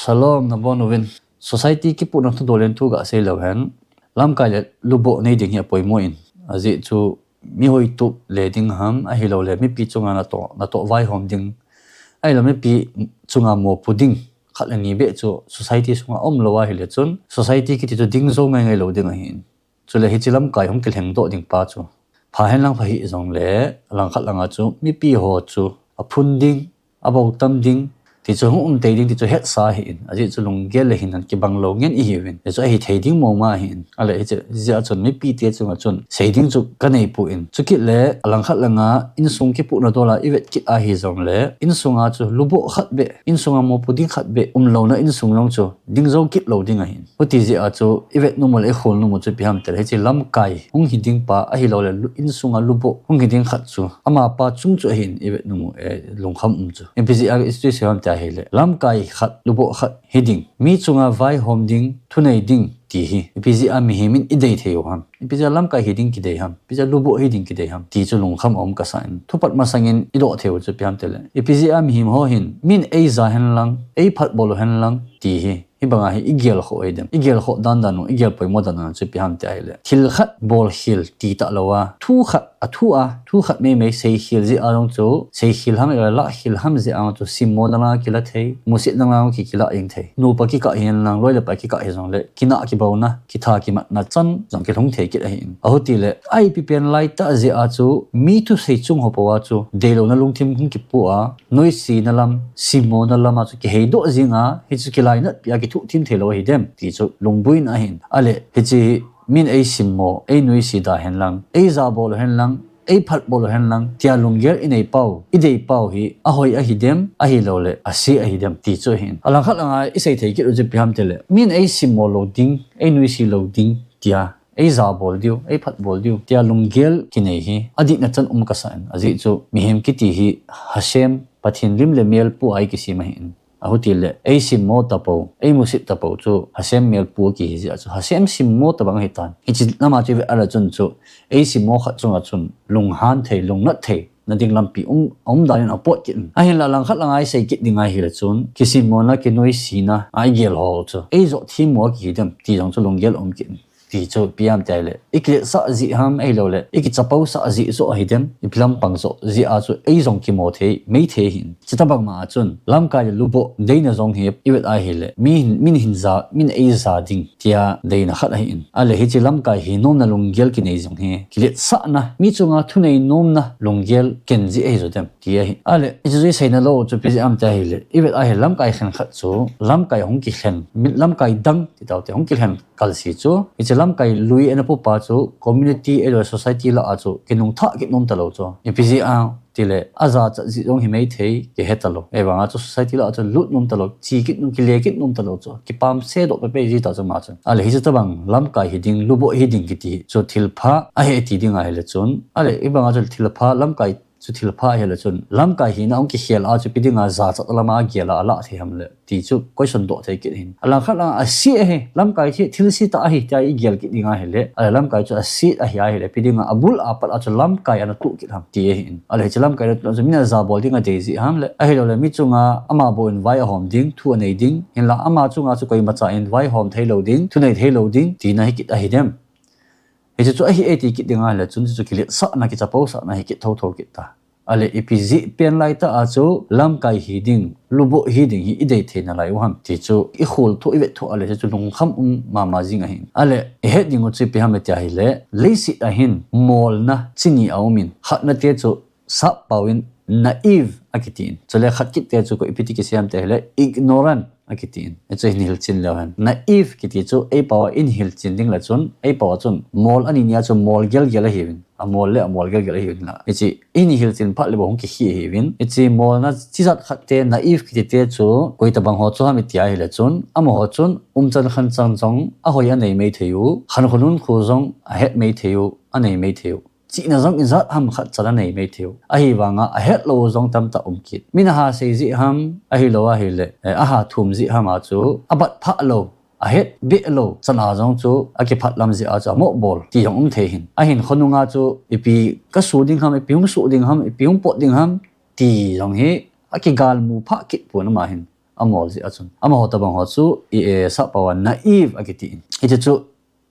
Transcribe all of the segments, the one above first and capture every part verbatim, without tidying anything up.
Shalom, nabonuvin. Society kipuhna thudolen thu gasei leu hen, lamkai le luboh nei ding hi apoimo in. Ajeh chu mi hoitup le ding ham, ahilouleh mipi chunga natoh, natoh vaihom ding, ahilou mipi chunga mopo ding khat le ni beh chu society sunga umlou ahile chun, society kiti chu ding jou ngaingai lou ding ahin. Chule hiche lamkai hung kilhengdoh ding pa chu, pha henlang pha hih jongle, alangkhat langa chu mipi ho chu aphun ding, aboutam ding, ti chu hung umtei ding ti chu hetsa ahin. Ajeh chu lunggel le hinna kibang lou ngen ihiuvin, hichu ahithei ding mong mong ahin. Ahile hiche jeh a chun mipite chunga chun sei ding chu kaneipoi. Chukit le alangkhat langa insung kipuhna dola ivet kit ahijongle, insunga chu luboh khat beh, insunga mopo ding khat beh umlouna insung jong chu ding jou kit lou ding ahin. Huti jeh a chu ivet nom u le ikhol nom u chu ipi ham tile, hiche lamkai hung hiding pa ahilouleh lu-, insunga luboh hung hiding khat chu amapa chung chu ahin ivet nom u, eh, lungkham um chu. Ipi jeh a hiche chu isei ham ti ahile, lamkai khat, luboh khat hiding, mi chunga vaihom ding, thunei ding ti hi ipi jeh a mihem in idei thei u ham? Ipi jeh a lamkai hiding kidei ham? Ipi jeh a luboh hiding kidei ham? Ti chu lungkham aum kasa in. Thupat masangin idoh thei u chu ipi ham tile, ipi jeh a mihem ho hin min eija henlang, eiphatbol u henlang ti hi, hibanga hi igel khoh u hidem? Igel khoh dan dan u, igel poimo dan dan u chu ipi ham ti ahile, thil khat bolkhel ti talou a, thu khat, athu a, thu khat meimei seikhel jeh a jong chu, seikhel ham, lahkhel ham jeh a jong chu, simmo dan a kila thei, musit dan a jong ki, kila jeng thei. Nupa kikah hihenlang, loi le pai kikah hijongle, kinah kibouna, kitha kimatna chan jong kilhung thei kit ahin. Ahutile, a ipi pen laitah jeh a chu, mi thusei chung ho pou a chu deilouna lungthim hung kipoh a, noisena lam, simmona lam a chu kiheidoh jeng a, hichu kilainatpi a kithuhthim theilou ahidem ti chu lungboina ahin. Ahile hiche min eisimmo, einuisat da henlang, eijabol u henlang, eiphatbol u henlang tia lunggel inei pau, idei pau hi ahoi ahidem, ahilouleh ase ahidem ti chu ahin. Alangkhat langa isei thei kit u chu ipi ham tile, min eisimmo lou ding, einuisat lou ding tia, eijabol diu, eiphatbol diu tia lunggel kinei hi adihna chan um kasa in. Ajeh chu mihem kiti hi Hashem, Pathen lim le mel pu a ikisem ahin. Ahutile, eisimmo tapou, eimusit tapou chu Hashem mel pu akihi jeh a chu Hashem simmo tabang ahitan. Hiche lama chu ivet a le chun chu, eisimmo khat chunga chun lunghan thei, lungnat thei na ding lampi um, aum dan in apot kit in. Ahinla alangkhat langa isei kit ding ahile chun, kisimmona, kinuisatna a igel ho chu eijot themmo akihidem ti jong chu lunggel um kit in. Ti chu ipi ham ti ahile, ikiletsah jeh ham ahilouleh ikichapousah jeh joh ahidem, ipi lampang joh jeh a chu eijong kimo thei, mei thei ahin. Chutobang ma a chun, lamkai le luboh deina jong hi ivet ahile, mi hin, min hin ja, min eija ding tia deina khat ahin. Ahile hiche lamkai hi nomna lunggel kinei jong hi, kiletsahna, mi chunga thunei nomna lunggel ken jeh ahi jodem ti ahi. Ahile hiche chu iseina lou chu ipi jeh ham ti ahile, ivet ahile lamkai khenkhat chu, lamkai hung kilhen, mi, lamkai dang ti taute, hung kilhen kalse chu, hiche lamkai lui ana pu pa chu community ahilouleh society lah a chu kinungthah kit nom talou chu. Ipi jeh a tile, ajachat jeh jong hi mei thei, kihe talou. Ahivanga chu society lah a chu lut nom talou, che kit nom, kile kit nom talou chu. Kipamse doh pepe ji ta chu ama chu. Ahile hiche tobang lamkai hiding, luboh hiding kiti chu thilpha ahi ti ding ahile chun, ahile hibanga chu thilpha, lamkai chu thilpha ahile chun, lamkai hina hung kikhel a chu ipi dinga jachat lama agel a alah thei ham le ti chu question doh thei kit ahin. Alangkhat langa ase ahi, lamkai hi thilse tah ahi tia igel kit ding ahile, ahile lamkai chu ase ahi ahile, ipi dinga abul apat a chu lamkai ana tuh kit ham ti ahin. Ahile hiche lamkai ana tuh chu min ajabol ding adei jeh ham le, ahilouleh mi chunga ama bou in vai ahom ding, thu anei ding, hinla ama chunga chu koimacha in vaihom theilou ding, thunei theilou ding tina hi kit ahidem? Hiche chu ahi e ti kit ding ahile chun, chu kiletsahna, kichapousahna hi kit thotho kit ta. Ahile ipi jeh pen laitah a chu lamkai hiding, luboh hiding hi idei thei nalai u ham ti chu ikhol thoh, ivet thoh a le chu lungkham um mama jing ahin. Ahile ihet ding u chu ipi ham ti ahile, leiset a hin molna chi ni aumin, khatna te chu sap pao in naive akitin, chule khat kit te chu koi ipi ti kisei ham ti ahile, ignorant akitin. Hichu hin hilchen leu hen, naive kiti chu eipao a ihin hilchen ding le chun, eipao a chun mol ani nia chu mol gelgel ahiuvin, amol le amol gelgel ahiuvin la, hiche ihin hilchen phat le bou hung kikhi ahiuvin. Hiche molna chijat khat te, naive kiti te chu koi tobang ho chu ham ti ahile chun, amaho chun umchan khanchang jong ahoi anei mei thei u, khankho nunkho jong ahet mei thei u, anei mei thei u, chihna jong ijat ham khat chan anei mei thei u. Ahivanga ahet lou jong tamtah um kit. Min aha sei jeh ham, ahilou ahile, eh, aha thum jeh ham a chu abatphah lou, ahet beh lou chan a jong chu akiphat lam jeh a chu amohbol ti jong um thei ahin. Ahin khonunga chu ipi kasoh ding ham, ipi hung soh ding ham, ipi hung pot ding ham ti jong hi akigalmu phah kit pon ama hin. amol jeh a chun. Amaho tabang ho chu, i, eh, sappao a naive akiti in. Hiche chu,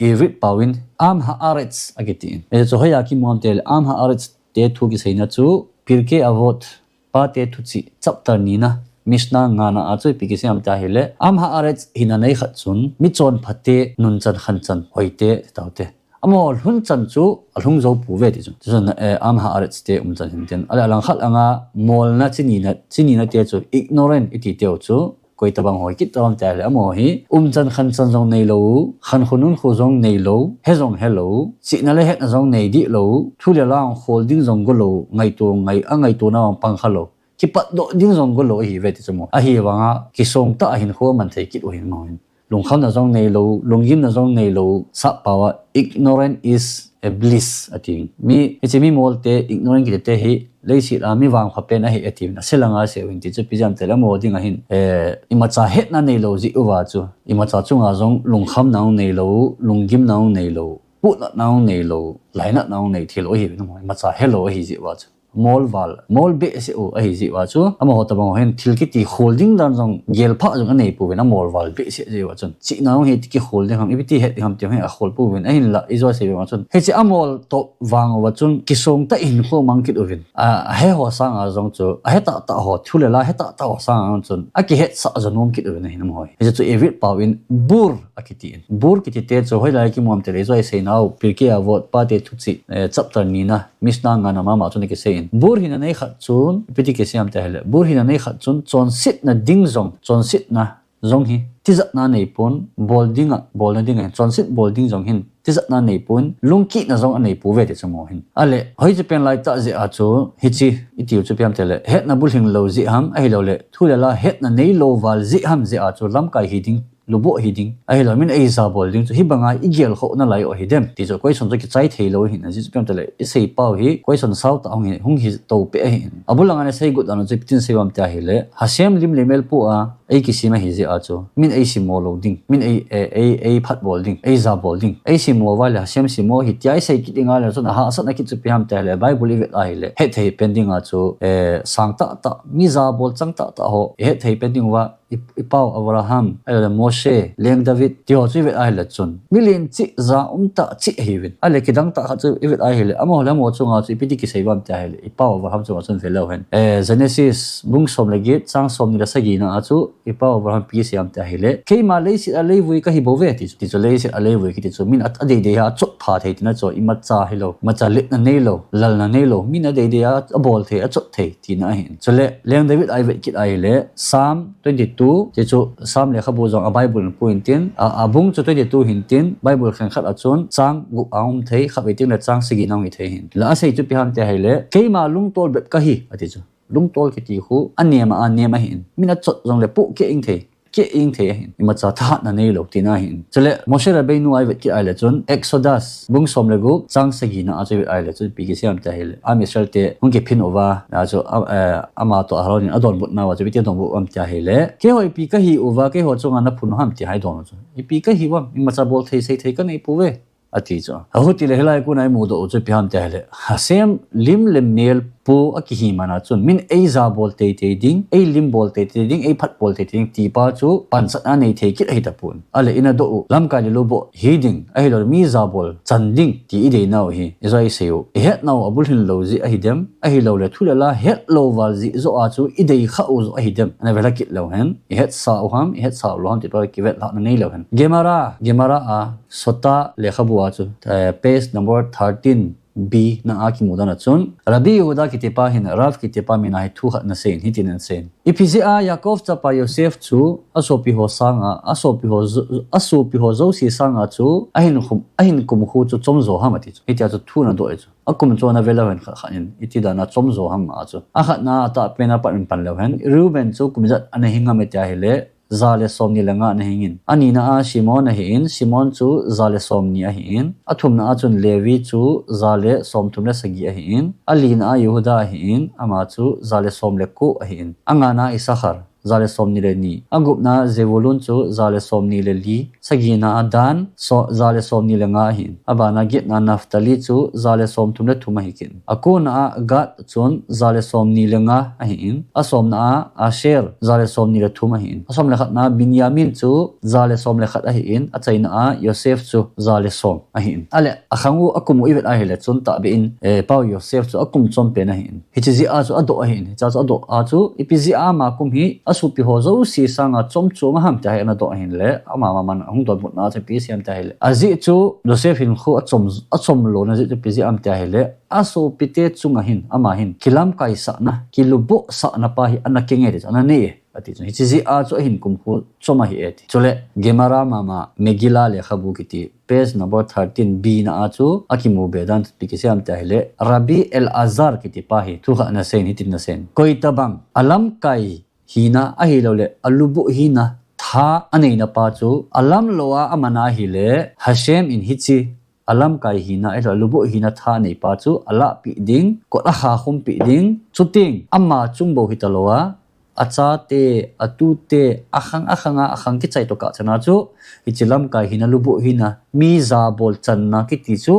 Ivrit pao in, Am Haaretz akiti in. Hiche chu hoiya kimu ham tile, Am Haaretz te thu kiseina chu, Pirkei Avot, Pate Thuchih, chapter nina, Mishnah ngana a chu ipi kisei ham tia ahile, Am Haaretz hina nei khat chun, michonphate nunchan khanchan hoite, taote. Amaho lhun chan chu alhung jou pouve ti chu. Chuchun, eh, Am Haaretz te umchan hintin. Ahile alangkhat langa molna chi nina, chi nina te chu ignorant iti teu chu koi tabang ho kit tam tia ahile amaho hi umchan khanchan jong neilou, khankho nunkho jong neilou, he jong helou, chihna le hetna jong nei dihlou, thu le la khol ding jong golou, ngaito ngai, angaitona jong pang khalou. Kipatdoh ding jong golou ahiuve ti chu mo. Ahivanga kisongtah a hinkho aman thei kit u hin mo hin. Lungkhamna jong neilou, lunggimna jong neilou, sappao a ignorant is a bliss ati. Mi, hiche mi molte ignorant kiti te hi leiset a mi vangpha pen ahi ati. Ase langa asei u hin ti chu ipi jeh ham tile amaho dinga hin, eh, imacha hetna neilou jeh uva chu. Imacha chunga jong lungkhamna jong neilou, lunggimna jong neilou, puhnatna jong neilou, lainatna jong nei theilou ahi mo. Imacha helou ahi jeh uva chu. Molval, mol behseh u ahi jeh uva chu, amaho tabang ho hin thil kiti khol ding dan jong gelphah jong anei pouvin amolval behseh jeh uva chun. Chihna jong hi iti kikhol ding ham, ipi ti het ding ham ti hi akhol pouvin, ahinla ijou sei uva chun. Hiche amol toh vang uva chun, kisongtah in hinkho mang kit uvin. A, ahe ho sanga jong chu, ahe tahtah ho, thu le la he tahtah ho sanga jong chun, akihetsah jo nom kit uvin ahi mo. Hiche chu Ivrit pao in bur akiti in. Bur kiti te chu hoilai kimu ham tile ijou sei nau, Pirkei Avot, Pate Thuchih, eh, chapter nina, Mishnah ngana mama chun akisei in. Bur hina nei khat chun, ipi ti kisei ham tia ahile. Bur hina nei khat chun, chonsetna ding jong, chonsetna jong hi. Tijatna nei pon, bol dinga, bolna dinga, chonset bol ding jong hin. Tijatna nei pon, lungkitna jong anei pouve ti chu mo hin. Ahile, hoiche pen lai tah jeh a chu, hiche, itiu chu ipi ham tile. Hetna bulhing lou jeh ham, ahilouleh, thu le la, hetna neilou val jeh ham jeh a chu, lamkai hiding, luboh hiding, ahilou, min eijabol ding chu, hibanga igel khoh nalai u hidem, ti chu, question chu kichai theilou hin, ajeh chu ipi ham tile, isei pau hi, question sao tah hung hi, hung hi to peh ahi. Abul langa ana sei got dan chu, ipi tin sei u ham tia ahile, Hashem lim le mel pu a, eikisem ahi jeh a chu, min eisimo lou ding, min ei, ei, ei, eiphatbol ding, eijabol ding, eisimo uva le, Hashem simo hi, tia isei kit ding ahile chun, ahahsatna kit chu ipi ham tia ahile, Bible ivet ahile, hetthei pen dinga chu, eh, sang tahtah, mi jabol chang tahtah ho, ihetthei pen ding uva, i, i pau Abraham, ahilou le Moshe, leng David, ti ho chu ivet ahile chun. Milen cheh, ja um tah cheh ahiuvin. Ahile kidang tah khat chu ivet ahile, amaho le amaho chunga chu ipi ti kisei u ham tia ahile, i pau Abraham chunga chun veleu hen. Eh, Genesis, bung som le get, chang somni le sagina a chu, i pau Abraham ipi kisei u ham tia ahile. Keima leiset a leivui kahi bouve ti chu. Ti chu leiset a leivui kiti chu, min a, adeidei a achot pha thei tina chu, imacha hilou, imacha letna neilou, lalna neilou, min adeidei a abol thei, achot thei, tina ahin. Chule, leng David a ivet kit ahile, Psalm twenty-two, ti chu Psalm lekhabu jong a Bible in pu intin, a, abung chu twenty-two hintin, Bible khenkhat a chun, chang gup a um thei, khatvei teng le chang sagi na um thei hin. La asei chu ipi ham tia ahile, keima lungtol bep kahi, ati chu. Lungtol kiti khu, anem a, anem ahin. Min achot jongle pohkeh ing thei. Keh ing thei ahin. Imacha thahatna neilou tina ahin. Chule, Moshe Rabbeinu a ivet kit ahile chun, Exodus, bung som le gup, chang sagina a chu ivet ahile chun, ipi kisei u ham tia ahile. Am Israel te, hung kiphin uva, a chu, a, eh, ama toh Aharon in adonbutna uva chu, ipi ti donbut u ham tia ahile. Keiho ipi kahi uva, keiho chunga naphun u ham tia eidon u chu. Ipi kahi u ham, imacha bol thei sei thei kanei pouve. Ati chu. Ahutile hilai a kona imudoh u chu ipi ham tia ahile. Hashem lim le mel pu akihi man a chun. Min eijabol teitei ding, eilim bol teitei ding, eiphatbol teitei ding, ti pa chu pansatna nei thei kit ahi tapon. Ahile ina doh u, lamkai le luboh hi ding, ahilou le mi jabol chan ding, ti idei nau hi. Ijou isei u. Ihet nau abulhin lou jeh ahidem, ahilou le thu le la hetlou val jeh joh a chu idei khah u joh ahidem. Ana vela kit leu hen. Ihetsah u ham, ihetsah lou ham, ti pa kivet lhahna neileu hen. Gemara, Gemara a, Sota lekhabu a chu, eh, page number thirteen B na a kimu dan a chun, Rabbi Yehuda kiti pa hin, Rav kiti pa min a hi thu khat ana seiyin, hitin ana seiyin. Ipi jeh a Yaakov chapa Yosef chu, asopi ho sanga, asopi ho jo-, asopi ho jouse sanga chu, ahin khum, ahin kum khu chu chomjo ham ati chu. Hitia chu thu ana doh e chu. Akum chu ana veleu hen khat khat in, iti dan a chomjo ham a chu. Akhatna a tahpen a pat in pan leu hen. Reuben chu kum ijat ana hing ham iti ahile, ja le somni le nga ana hingin. Anina a Shimon ahin, Shimon chu ja le somni ahin. Athumna a chun Levi chu ja le somthum le sagi ahin. Alina a Yehuda ahin, ama chu ja le som le ko ahin. Angana a Issachar, za le som ni le ni. Agupna Zevulun chu za le som ni le li. Sagina a Dan, so, za le som ni le nga ahin. Abana gitna Naphtali chu za le som thum le thum ahi kit. Akona a Gad chun za le som ni le nga ahin. Asomna a Asher za le som ni le thum ahin. Asom le khatna Binyamin chu za le som le khat ahin. Achaina a Yosef chu za le som ahin. Ale, akhang u akum u ivet ahile chun tahbeh in, eh, pau Yosef chu akum chom pen ahin. Hiche jeh a chu adoh ahin. Hiche a chu adoh a chu ipi jeh a ama kum hi asopi ho jouse sanga chom chom a ham tia hi ana doh ahin le, ama mama hung donbutna chu ipi jeh ham tia ahile. Ajeh chu Joseph hinkho achom, achom lona jeh chu ipi jeh ham tia ahile, asopite chunga hin, ama hin kilamkai sahna, kiluboh sahna pa hi ana kinge ti chu ana nei e. Ati chu, hiche jeh a chu ahin kumkho chom ahi e ti. Chule, Gemara mama, Megillah lekhabu kiti, page number thirteen B na a chu, akimu be dan chu ipi kisei ham tia ahile, Rabbi Elazar kiti pa hi, thu khat ana seiyin, hitin ana seiyin. Koitabang, alamkai hina ahilou le, aluboh hina tha aneina pa chu, alam lou a amana ahile, Hashem in hiche, alamkai hina, ahilou le, aluboh hina tha anei pa chu, alahpeh ding, kot akhakhum peh ding, chuteng, ama chung bou hitalou a, achate, atute, akhang, akhang a, akhang kichai tokah chana chu, hiche lamkai hina, luboh hina, mi jabol channa kiti chu,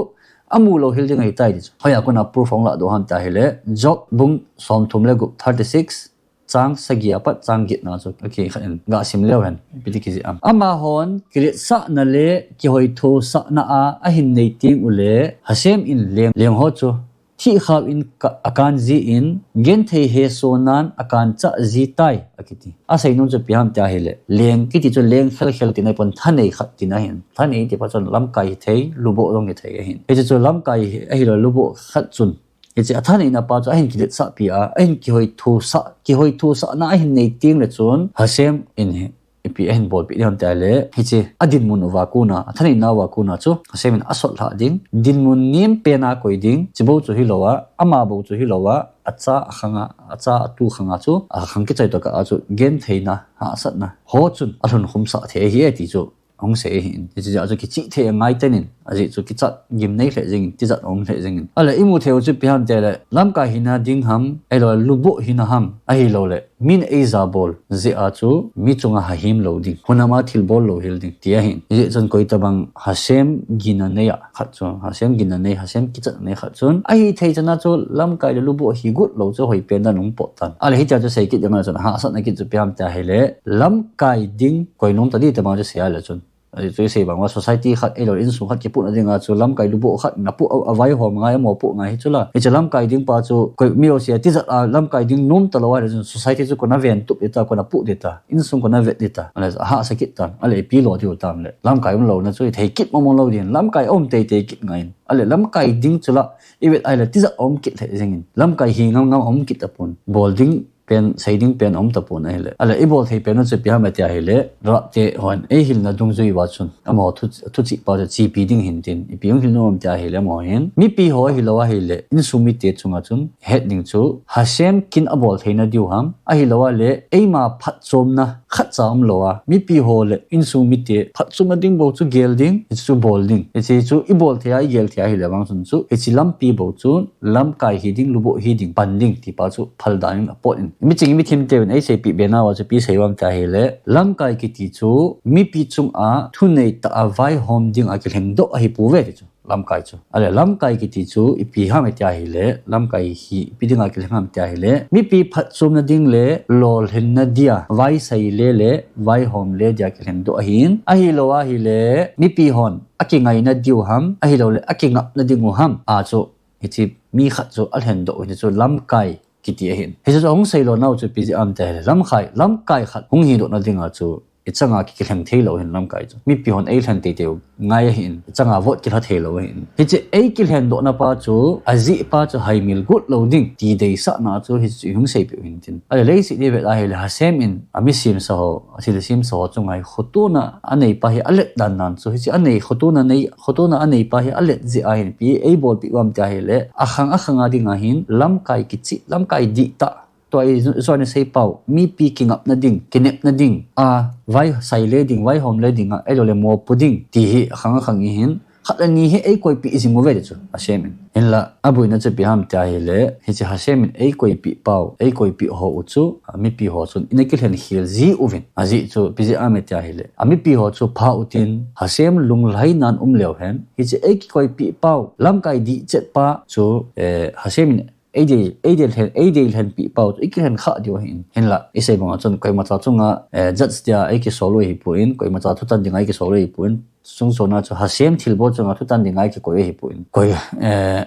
amu lou hel ding ahitai ti chu. Hoiya kona proof ahung lahdoh ham tia ahile, Job bung som thum le gup, thirty-six, chang sagi apat chang gitna chu, okay, khat in, gasim leu hen, ipi ti kijih ham. Amahon, kiletsahna le, kihoithosahna a, ahin nei teng ule, Hashem in leng, leng ho chu, thihkhao in ka, akan jin, genthei hesonan akan chah jitai, akiti. Asei nom chu ipi ham tia ahile, leng kiti chu leng khelkhel tina ahipon thanei khat tina ahin. Thanei ti pa chun lamkai hithei, luboh jong hithei ahin. Hiche chu lamkai hi, ahilou le luboh khat chun. Hiche athaneina pa chu ahin kiletsahpi a, ahin kihoithosah, kihoithosahna ahin nei teng le chun, Hashem in hi, ipi ahin bolpeh ding ham tia ahile, hiche, adinmun uva kona, athaneina uva kona chu, Hashem in asot lhah ding, dinmun nem pen a koi ding, chubou chu hilou a, ama bou chu hilou a, acha akhang a, acha atu khang a chu, akhang kichai tokah a chu, gentheina, hahsatna, ho chun alhunkhum sah thei ahi e ti chu, ahung sei ahin. Hiche jeh a chu kichih thei angai tan in, ajeh chu kichat gimnei lheh jengin, tijat aum lheh jengin. Ale, imu thei u chu ipi ham tia ahile, lamkai hina ding ham, ahilou le, luboh hina ham, ahilou le, min eijabol jeh a chu, mi chunga hahem lou ding, hunam a thilbol lou hel ding, ti ahin. Hijeh chun koitabang Hashem gina nei a khat chu, Hashem gina nei, Hashem kichatna nei khat chun, ahithei chana chu, lamkai le luboh hi got lou chu hoipen dan hung pot tan. Ale, hitia chu sei kit ding a chun, hahsatna kit chu ipi ham tia ahile, lamkai ding, koi nom tadi tabang chu sei a le chun. Ajeh chu isei bang uva society khat, ahilou le insung khat kipohna dinga chu lamkai luboh khat in apoh, a, avaihom ngai, amaho poh ngai hi chu la. Hiche lamkai ding pa chu, koi mi jouse a tijat a lamkai ding nom talou ahile chun society chu kona ventup ding ta, kona poh ding ta, insung kona vet ding ta. Ale, ahahsa kit tan. Ale, ipi lo diu tam le. Lamkai umlouna chu ithei kit mong mong lou ding. Lamkai aum teitei kit ngai in. Ale, lamkai ding chu la, ivet ahile tijat aum kit lheh jengin. Lamkai hi ngam ngam aum kit tapon. Bol ding pen, sei ding pen aum tapon ahile. Ale, ibol thei pen u chu ipi ham tia ahile, Rabte hon eihilna dungjui uva chun, amaho thu, thuchih pa chu chepi ding ahin tin, ipi hung hil nom ham tia ahile, amaho hin, mipi ho ahilou ahile, insung mite chunga chun, het ding chu, Hashem kin abol theina diu ham, ahilou a le, eima phatchomna khatcha umlou a, mipi ho le, insung mite phatchomna ding bou chu gel ding, hichu bol ding. Hiche chu ibol thei a, igel thei a ahile vang chun chu, hiche lampi bou chu, lamkai hi ding, luboh hi ding, pan ding, ti pa chu phal dan in apot in. Miching mithim teuvin eiseipeh be nauva chu ipi sei u ham tia ahile, lamkai kiti chu mipi chunga thunei tah a vaihom dinga kilhengdoh ahipouve ti chu, lamkai chu. Ale, lamkai kiti chu ipi ham tia ahile, lamkai hi ipi dinga kilheng ham tia ahile, mipi phatchomna ding le lolhinna dia, vaisaile le vaihomle dia kilhengdoh ahin, ahilou ahile, mipi hon akingaina diu ham, ahilou le akingapna ding u ham, a chu Hiche mi khat chu alhendoh u, hiche chu lamkai kiti ahin. Hiche chu ahung seilona u chu ipi jeh ham tia ahile, lamkai, lamkai khat hung hidohna dinga chu ichanga ki, kilhen theilou ahin lamkai chu. Mipi hon eilhen teitei u ngai ahin, ichanga vot kilha theilou ahin. Hiche eikilhendohna pa chu, ajeh pa chu haimil got lou ding, ti deisahna chu hiche chu ihung seipeh u hintin. Ahile leiset hi ivet ahile Hashem in ami semsa ho, athil semsa ho chunga hi khotona anei pa hi alet dan dan chu, hiche anei khotona nei, khotona anei pa hi alet jeh ahin ipi eibolpeh u ham tia ahile, akhang akhang a dinga hin lamkai kicheh, lamkai dihtah, tua i, ijo ana seipau, mipi kingapna ding, kinepna ding, a, vaisaile ding, vaihomle ding, a, ahiloule mopo ding, ti hi akhang akhang a hin khat le ni hi eikoipeh jing uve ti chu Hashem in. Hinla, aboina chu ipi ham tia ahile, hiche Hashem in eikoipeh pau, eikoipeh ho u chu, a, mipi ho chun ina kilhen khel ji uvin. Ajeh chu ipi jeh ham tia ahile, a mipi ho chu pha utin, Hashem lunglhai nan um leu hen, hiche eikikoipeh pau, lamkai dihchet pa chu, eh, Hashem in eidei, eidei lhen, eidei lhenpeh pau chu ikilhen kha diu ahin. Hinla, isei banga chun koimacha chunga, eh, judge tia eikisol u ahipon, koimacha thutan dinga eikisol u ahipon, chungchona chu Hashem thilbol chunga thutan dinga eikikoi u ahipon. Koi, eh,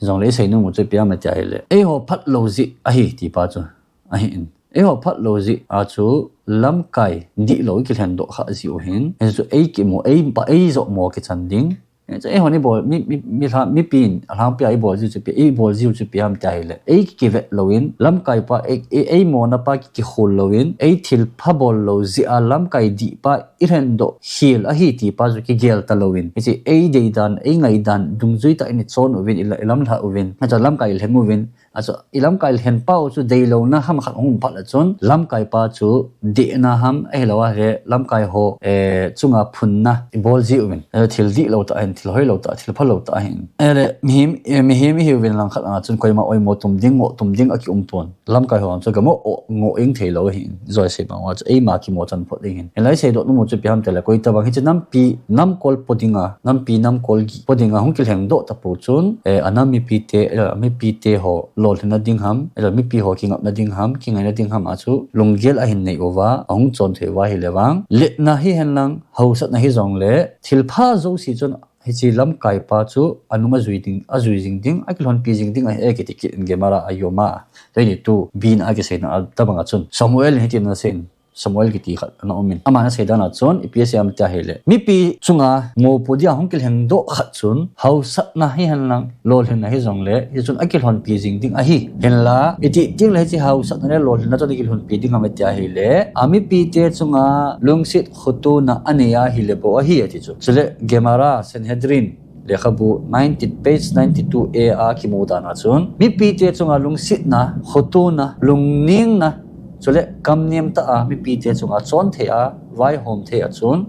jongle isei nom u chu ipi ham tia ahile, eiho phatlou jeh ahi ti pa chu ahin. Eiho phatlou jeh a chu lamkai dihlou ikilhen doh kha ji u ahin. Hichu eikimu, ei pa, eijoh mo kichan ding. Hichu eihon ibol, mi, mi, mi lha, mipin alhangpia ibol jiu chu ipi, ibol jiu chu ipi ham tia ahile, eikivet louvin, lamkai pa, ei, ei, eimona pa kikhol louvin, ei thilpha bol lou jeh a lamkai dih pa ilhen doh khel ahi ti pa chu kigel talouvin, hiche eidei dan, eingai dan dungjui tah in ichon uvin, ila, ilamlhah uvin, hichu lamkai ilheng uvin, achu ilamkai lhen pau chu deilouna ham khat hung um phat le chun, lamkai pa chu dehna ham, ahilou ahile lamkai ho, eh, chunga phunna ibol ji uvin. Eh, thil dihlou tah ahin, thil hoilou tah, thil phalou tah ahin. Ahile, mihem, eh, mihem ihiuvin langkhat langa chun koima oimo tum ding, ngoh tum ding akium pon. Lamkai ho chu gamo o, ngoh ing theilou ahin. Jouse bang uva chu eima kimo chan phot ding ahin. Hilai seidoh nom u chu ipi ham tia ahile, koitabang hiche nampi, namkol po dinga, nampi, namkol gih po dinga hung kilheng doh tapou chun, eh, anam mipite, eh, mipite ho lolhinna ding ham, eh, mipi ho kingapna ding ham, kingaina ding ham a chu lunggel ahin nei uva, ahung chon thei uva ahile vang, letna hihen lang, hausatna hijongle, thilpha jouse chun hiche lamkai pa chu anung ajui ding, ajui jing ding, akilhonpi jing ding ahi e kiti kit in Gemara Yoma twenty-two B na akiseina a tabanga chun, Samuel in hitin anasei in, Samuel kiti khat ana um in. Aman asei dan a chun, ipi asei ham tia ahile, mipi chunga mopo dia hung kilheng doh khat chun, hausatna hihen lang, lolhinna hijongle, hichun akilhonpi jing ding ahi. Hinla, iti tengle hiche hausatna le lolhinna chun akilhonpi ding ham tia ahile, a mipite chunga lungset khutuna anei ahile bou ahi ati chu. Chule Gemara Sanhedrin lekhabu ninety, page ninety-two A a kimu dan a chun, mipite chunga lungsetna, khutuna, lungnengna, chule kamnem tah a mipite chunga chon thei a, vaihom thei a chun,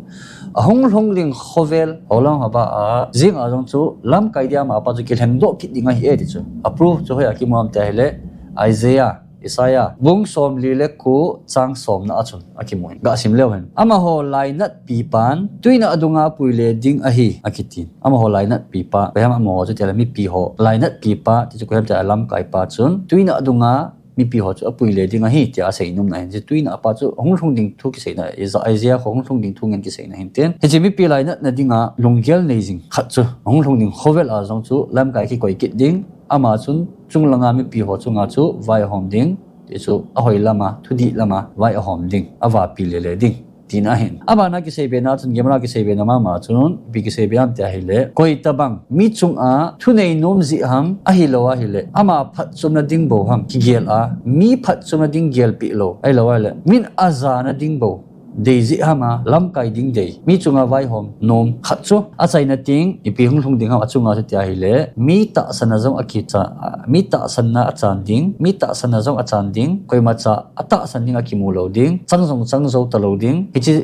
ahung lhung ding khovel, holang haba a, jing a jong chu lamkai dia amapa chu kilheng doh kit ding ahi e ti chu. A proof chu hoiya kimu ham tia ahile, Isaiah, Isaiah, bung somli le ko, chang somna a chun akimu in. Gasim leu hen. Amaho lainatpi pan, tuina adunga puile ding ahi, akitin. Amaho lainatpi pa, koiham amaho chu tia ahile mipi ho lainatpi pa, ti chu koiham tia ahile lamkai pa chun, tuina adunga mipi ho chu apuile ding ahi, tia asei nomna ahin. Hiche tuina apa chu ahung lhung ding thu kiseina, Isaiah kho hung lhung ding thu ngen kiseina ahin tin. Hiche mipi lainatna dinga lunggel nei jing khat chu, ahung lhung ding khovel a jong chu lamkai kikoi kit ding, ama chun chunglanga mipi ho chunga chu vaihom ding, ti chu ahoi lama, thudih lama vai ahom ding, avapi lele ding, tina ahin. Abana kiseibe na chun, Gemara kiseibe na mama chun, ipi kiseibe ham tia ahile, koitabang mi chunga thunei nom jeh ham, ahilou ahile, ama phatchomna ding bou ham kigel a, mi phatchomna ding gelpeh lou, ahilou ahile, min ajana ding bou dei jeh ham a, lamkai ding dei, mi chunga vaihom nom khat chu, achaina teng ipi hung lhung ding ham achunga chu tia ahile, mi tahsanna jong akicha, mi tahsanna achan ding, mi tahsanna jong achan ding, koimacha atahsan ding akimu lou ding, chang jong chang jou talou ding, hiche,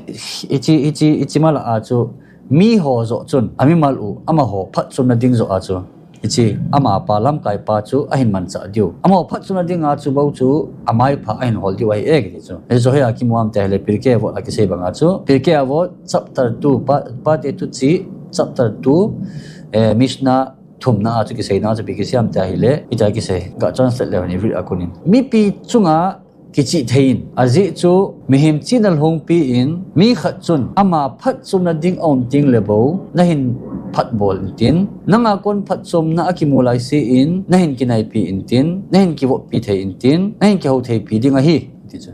hiche, hiche, hiche mala a chu, miho joh chun, amimal u, amaho phatchomna ding joh a chu, hiche, amapa lamkai pa chu ahin manchah diu. Amaho phatchomna dinga chu bou chu, amaipha ahin hol diu ahi e kiti chu. Hiche chu hoiya kimu ham tia ahile Pirkei Avot a kisei banga chu, Pirkei Avot chapter two, pa, Pate Tuchi chapter two, eh, Mishnah thumna a chu kiseina chu ipi kisei ham tia ahile, hitia kisei, ga translate leu hen Ivrit a konin. Mipi chunga kichih thei in, ajeh chu mihem chihna lhungpi in, mi khat chun ama phatchomna ding aum tengle bou, nahin phatbol intin, nanga kon phatchomna akimu laise in, nahin kinaipi intin, nahin kivoppi thei intin, nahin kihoutheipi ding ahi, ti chu.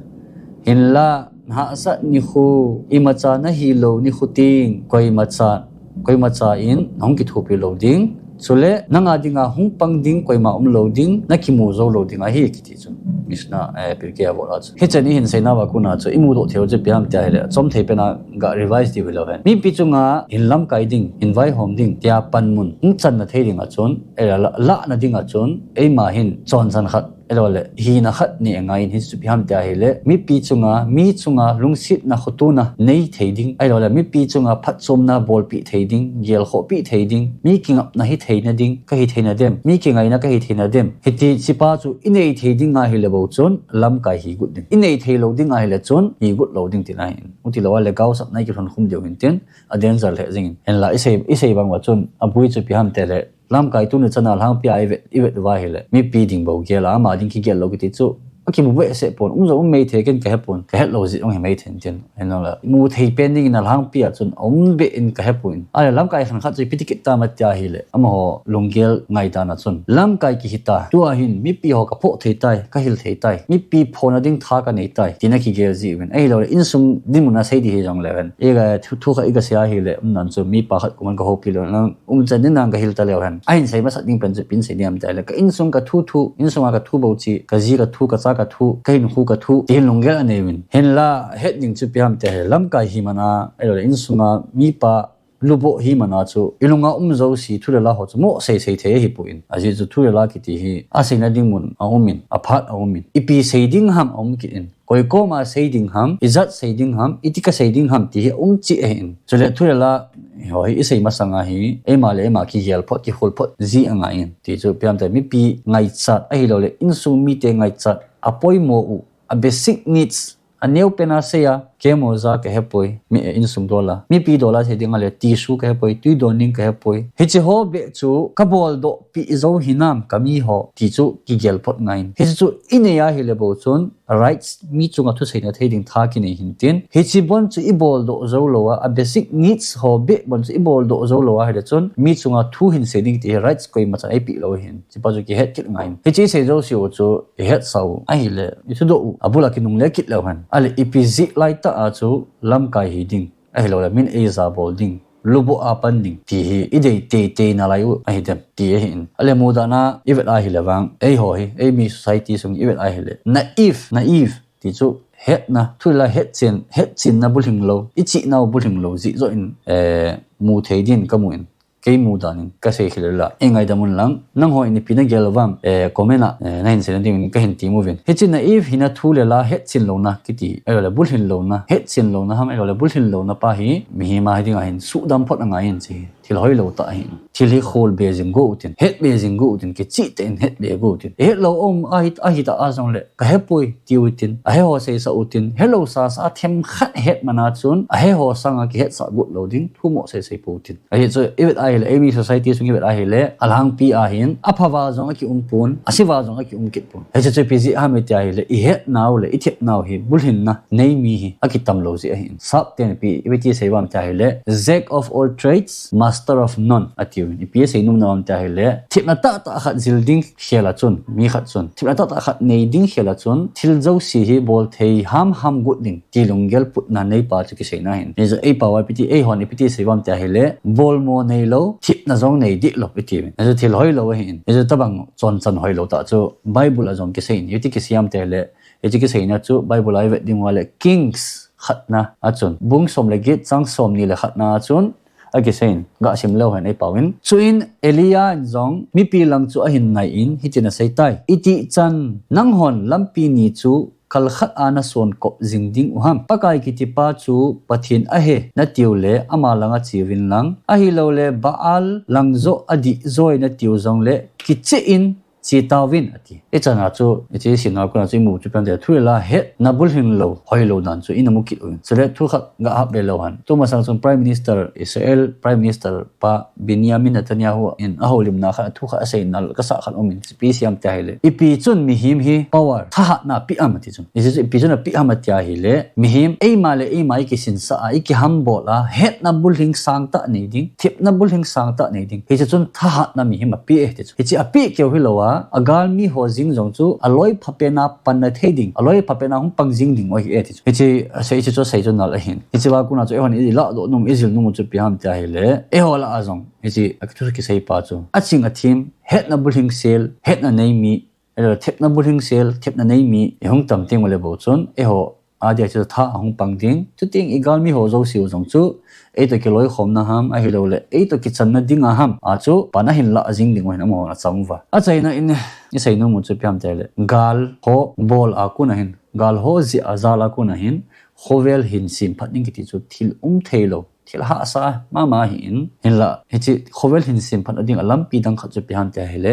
Hinla, nahahsat nikho, imacha nahilou nikho teng, koimacha, koimacha in nahung kithopi lou ding, chule nanga dinga hung pang ding koima umlou ding, nakimu joulou ding ahi kiti chu. Mishnah, eh, Pirkei Avot a chu. Hiche ni hin seina uva kona chu, imudoh theiu chu ipi ham tia ahile, chomthei pena ga revise diu hilou hen. Mipi chunga hin lamkai ding, hin vaihom ding, tia panmun hung channa thei dinga chun, eh, la, lahna dinga chun, eima hin chonsan khat Ahilouleh, hina khat nei angaiyin hichu ipi ham tia ahileh, mipi chunga, mi chunga, lungsetna khotona nei thei ding. Ahilouleh, mipi chunga phatchomna bolpeh thei ding, gelkhohpeh thei ding, mi kingapna hi theina ding, kahi theina dem, mi kingaina kahi theina dem. Hiti hichepa chu inei thei ding ahileh bou chun, lamkai hi got ding. Inei thei lou ding ahileh chun, hi got lou ding tina ahi. Chuti lou ahileh, gaosapna ikilhon khum diu hintin, a danger lheh jingin. Hinla, isei, isei bang uva chun, aboi chu ipi ham tia ahileh, lamkai tuni chana alhangpia ivet, ivet uva ahileh, mipi ding bou gel a, ama ding kigel lou kiti chu, akimu behseh pon, um jong um maithei, ken kahepon, kahet lou jeh jong hi maithei tin. Hinla, mu thei pen dingin alhangpia chun, um beh in kahepon. Ahileh lamkai khenkhat chu ipi ti kit tam tia ahileh, amaho lunggel ngaidana chun, lamkai kihi ta, tua hin mipi ho kaphoh thei tai, kahil thei tai, mipi phona ding tha kanei tai, tina kigel jiuvin. Ahilouleh, insung dinmun a sei ding hijongleu hen, iga thu, thu khat iga sei ahileh, umdan chu mipa khat koman kahoupi leu hen, umchan ding dan kahil taleu hen. Ahin sei masat ding pen chu ipi sei ding ham tia ahileh, ka insung kathu thu, insunga kathu bou chu, kaji kathu, kacha kathu, kahinkho kathu, tin lunggel aneiuvin. Hinla, het ding chu ipi ham tia ahileh, lamkai hi mana, ahilouleh insunga mipa luboh hi mana chu, ilunga um jouse thu le la ho chu mo seisei thei ahipon. Ajeh chu thu le la kiti hi, aseina ding mun aumin, aphat aumin. Ipi sei ding ham aum kit in. Koi koma sei ding ham, ijat sei ding ham, iti kasei ding ham ti hi aum cheh ahin. Chuleh thu le la ho hi isei masanga hi, eima le eima kigel phot, kihol phot ji angaiyin. Ti chu ipi ham tia, mipi ngaichat ahilouleh, insung mite ngaichat, apoimo u, a basic needs, aneo pena seiya, kemo ja kahepoi, mi, eh, insung dola. Mipi dola sei ding ahileh, tissue kahepoi, tui don ding kahepoi. Hiche ho beh chu, kabol doh peh jou hinam, kamiho, ti chu kigel phot angaiyin. Hiche chu inei ahileh bou chun, rights, mi chunga thuseina thei ding tha kinei hintin. Hiche bon chu ibol doh jou lou a, a basic needs ho beh bon chu ibol doh jou lou ahileh chun, mi chunga thu hin sei ding ti hi rights koima chan eipeh lou ahin. Hichepa chu kihet kit angaiyin. Hiche sei jouse u chu ihetsah u ahileh, ithudoh u, abul a kinungle kit leu hen. Ahileh ipi jeh laitah a chu lamkai hi ding, ahilouleh min eija bol ding, luboh a pan ding, ti hi idei teitei nalai u ahidem, ti ahin. Ahileh mudahna ivet ahileh vang, eiho hi, eimi society sung ivet ahileh, naive, naive, ti chu hetna, thu le la hetchen, hetchenna bulhing lou, ichehnau bulhing lou jeh joh in, eh, mu thei din kamun. Kei mudan in kasei khel leh, eingaidam unlang, nangho in ipi nagel uvam, eh, comment a, eh, nahin sei na dingin kahin temuvin. Hiche naive hina thu le la hetchen louna kiti, ahilouleh bulhin louna, hetchen louna ham, ahilouleh bulhin louna pa hi, mihem a hi dinga hin suhdam phot angaiyin hiche hi. Thil hoilou tah ahin. Thil hi kholbe jing go utin, hetbe jing go utin, kicheh tah in hetbe go utin. Ihet lou um ahi, ahitah a jongleh, kahepoi, tiu tin, ahe ho seisah utin, helou sasa a themkhat het mana chun, ahe ho sanga kihetsah got lou ding, thu mo seisei pou tin. Ajeh chu, ivet ahileh, eimi society sung ivet ahileh, alhangpi a hin, apha val jong akium pon, ase val jong akium kit pon. Hiche chu ipi jeh ham tia ahileh, ihetnau le, ithepnau hi, bulhinna, neimi hi, akitam lou jeh ahin. Sap ten ipi, ipi ti sei uvam tia ahileh, Jack of all trades, master of none, atiuvin. Ipi asei nom uvam tia ahileh, thepna tahtah khat jil ding khel a chun, mi khat chun, thepna tahtah khat nei ding khel a chun, thil jouse hi bol thei hamham got ding, ti lunggel putna neipa chu kiseina ahin. Hichu eipa uva ipi ti, eihon ipi ti sei uvam tia ahileh, bolmo neilou, thepna jong nei deh lou, itiuvin. Hichu thil hoilou ahin. Hichu tobang chonchan hoilou tah chu Bible a jong kiseiyin. Iti kisei ham tia ahileh, hiche kiseina chu Bible a ivet ding uva leh Kings khatna a chun, bung som le get, chang somni le khatna a chun, akiseiyin, gasim leu hen eipauvin. Chuin Elijah in jong mipi lang chu ahin naiyin, hitin asei tai. Itichan, nanghon lampi ni chu kal khat a nason kop jing ding u ham? Pakai kitipa chu Pathen ahi natiu leh, ama langa cheuvin lang, ahilouleh Baal lang joh adih joi natiu jongleh, kicheh in che tauvin, ati. Ichan a chu, hiche simna kona chu imu chu ipi ham tia, thu le la hetna bulhing lou, hoilou dan chu ina mu kit uvin. Chuleh thu khat gahap le leu hen. Tumasang chun Prime Minister, Israel Prime Minister pa Benjamin Netanyahu in ahoulimna khat, thu khat aseina kasah khat umin, ipi asei ham tia ahileh, ipi chun mihem hi power, thahatna apeh ham ati chu. Hiche chu ipi chun apeh ham tia ahileh, mihem eima le eima ikisinsah a, ikihambol a, hetna bulhing sangtah nei ding, thepna bulhing sangtah nei ding. Hiche chun thahatna mihem apeh e ti chu. Hiche apeh keu hilou a, agalmi ho jing jong chu, aloi phapen a panna thei ding, aloi phapen a hung pang jing ding u ahi e ti chu. Hiche, asei, hiche chu asei chu nal ahin. Hiche va kona chu eihon ilahdoh nom, ijil nom u chu ipi ham tia ahileh, eiho lah a jong, hiche akithu kiseipa chu, aching athem, hetna bulhing sel, hetna neimi, ahilouleh thepna bulhing sel, thepna neimi, ihung tam teng uleh bou chun, eiho adia chu tha ahung pang ding. Chuteng igalmi ho jouse u jong chu, eitoh kiloikhomna ham, ahilouleh, eitoh kichanna dinga ham, a chu, pan ahin lah jing ding u ahin amahon acham uva. Achaina in, isei nom u chu ipi ham itile, gal ho bol a kon a hin, gal ho jeh a jal a kon a hin, khovel hin semphat ding kiti chu thil um thei lou, thil hahsa mama ahin, hinla hiche khovel hin semphat ding a lampi dang khat chu ipi ham tia ahile,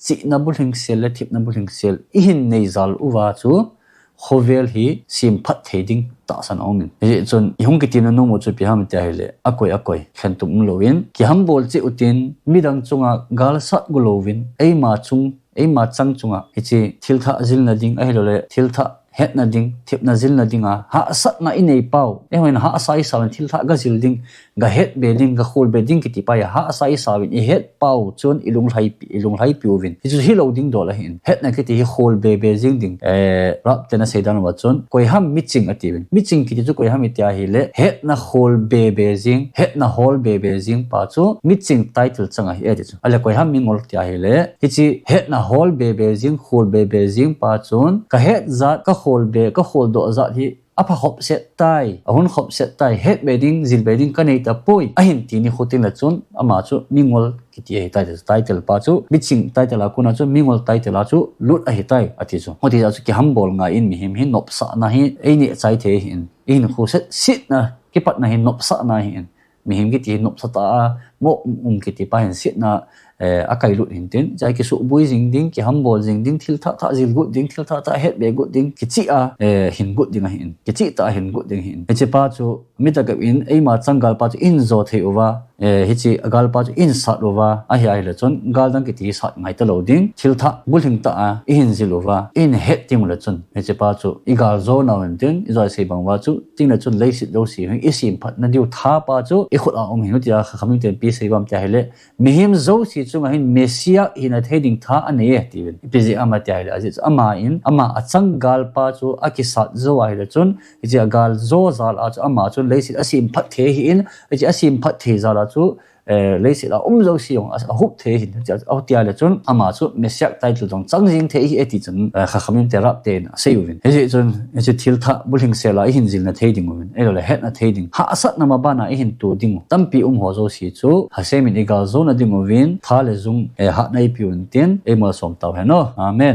chihna bulhing sel le thepna bulhing sel ihin nei jal uva chu, khovel hi semphat thei ding tahsan aumin. Hijeh chun ihung kitemna nom u chu ipi ham tia ahile, akoi akoi khentup umlouvin, kihambol cheh utin, midang chunga gal sat go louvin, eima chung, eima chang chunga hiche thil thah jilna ding, ahilouleh thil thah hetna ding, thepna jilna dinga hahsatna inei pau, eiho hin hahsa isauvin, thil thah gajil ding, gahet be ding, gakhol be ding kiti pa hi hahsa isauvin, ihet pau chun ilunglhai, ilunglhaipi uvin. Hichu hilou ding dol ahin. Hetna kiti hi khol be be jeng ding. Eh, Rap ten asei dan uva chun, koiham miching atiuvin. Miching kiti chu koiham iti ahile, hetna khol be be jeng, hetna hol be be jeng pa chu miching title chang ahi ati chu. Ahile koiham mingol tia ahile, hiche hetna hol be be jeng, khol be be jeng pa chun, kahet jat, kakhol be, kakholdoh jat hi apha khopset tai, ahung khopset tai, het be ding, jil be ding kanei tapoi, ahin ti nikho tengle chun, ama chu mingol kiti ahitai, title pa chu, miching title a kona chu, mingol title a chu lut ahitai, ati chu. Hiti jeh a chu kihambol ngai in mihem hi nopsahna hi eineh chai thei ahin, ihinkho setsetna kipatna hi nopsahna ahin. Mihem kiti hi nopsa tah a, mo um um kiti pa hin setna, eh, akailut hintin, hiche a kisuhboi jing ding, kihambol jing ding, thil thah thah jil got ding, thil thah thah het be got ding, kicheh a, eh, hin got ding ahin, kicheh tah a hin got ding ahin. Hiche pa chu, mi tah kah in, eima chang gal pa chu ihin jo thei uva, eh, hiche gal pa chu ihin sat uva, ahi ahile chun, gal dang kiti hi sat ngai talou ding, thil thah bulhing tah a ihin jil uva, ihin het ding ule chun, hiche pa chu igal jo nau hintin, ijoi sei bang uva chu, tengle chun leiset jouse hi isemphatna diu tha pa chu ikhut a um ahin, tia Khakhamim ten ipi asei uvam tia ahile, mihem jouse chunga hin Messiah hina thei ding tha anei e, tiuvin. Ipi jeh ham tia ahile, ajeh chu ama in, ama achang gal pa chu akisat jo ahile chun, hiche agal jo jal a chu ama chu leiset asemphat thei ahin, hiche asemphat thei jal a chu, eh, leiset a um jouse jong a, ahup thei ahin, hitia ahile chun ama chu Messiah title jong chang jeng thei ahi ati chun, eh, Khakhamim te Rap ten asei uvin. Hijeh chun, hiche thil thah bulhing sel a ihin jilna thei ding uvin, ahilouleh hetna thei ding, hahsatna ma bana ihin to ding u tampi um ho jouse chu, Hashem in igal jona ding uvin, tha le jung, eh, hatna eipe untin, eimalsom tau hen o. Amen.